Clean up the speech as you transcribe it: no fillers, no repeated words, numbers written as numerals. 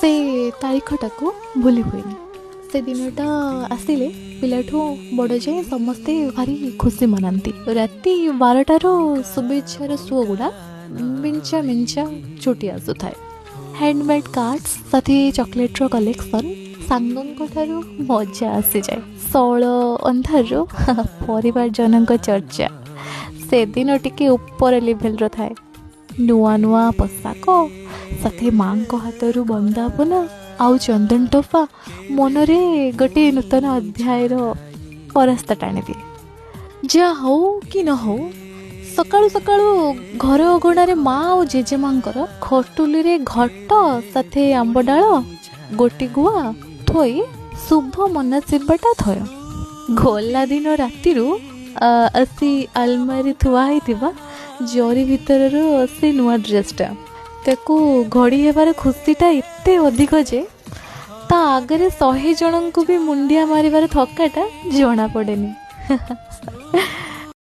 ସେ ତାରିଖଟାକୁ ଭୁଲି ହୁଏନି। ସେ ଦିନଟା ଆସିଲେ ପିଲାଠୁ ବଡ଼ ଯାଏଁ ସମସ୍ତେ ଭାରି ଖୁସି ମନାନ୍ତି। ରାତି 12ଟାରୁ ଶୁଭେଚ୍ଛାର ସୁଅ ଗୁଡ଼ା ମିଞ୍ଚା ମିଞ୍ଚା ଛୁଟି ଆସୁଥାଏ। ହ୍ୟାଣ୍ଡମେଡ଼୍ କାର୍ଡ଼ସ୍ ସାଥି ଚକୋଲେଟ୍ର କଲେକ୍ସନ୍ ସାଙ୍ଗଙ୍କ ଠାରୁ ମଜା ଆସିଯାଏ। ସଅଳ ଅନ୍ଧାରରୁ ପରିବାରଜନଙ୍କ ଚର୍ଚ୍ଚା ସେଦିନ ଟିକେ ଉପର ଲେଭେଲର ଥାଏ। ନୂଆ ନୂଆ ପୋଷାକ ସାଥେ ମାଆଙ୍କ ହାତରୁ ବନ୍ଦାପନା ଆଉ ଚନ୍ଦନ ଟୋପା ମନରେ ଗୋଟିଏ ନୂତନ ଅଧ୍ୟାୟର ପରାସ୍ତା ଟାଣିଦିଏ। ଯାହା ହଉ କି ନ ହଉ, ସକାଳୁ ସକାଳୁ ଘର ଅଗଣାରେ ମା ଆଉ ଜେଜେମାଙ୍କର ଖଟୁଲିରେ ଘଟ ସାଥେ ଆମ୍ବ ଡାଳ, ଗୋଟି ଗୁଆ ଥୋଇ ଶୁଭ ମନାସିବାଟା ଥୟ। ଗଲା ଦିନ ରାତିରୁ ଆସି ଆଲମାରି ଥୁଆ ହେଇଥିବା ଜରି ଭିତରର ସେ ନୂଆ ଡ୍ରେସ୍ଟା, ତାକୁ ଘଡ଼ି ହେବାର ଖୁସିଟା ଏତେ ଅଧିକ ଯେ ତା ଆଗରେ 100 ଜଣଙ୍କୁ ବି ମୁଣ୍ଡିଆ ମାରିବାର ଥକାଟା ଜଣାପଡ଼େନି।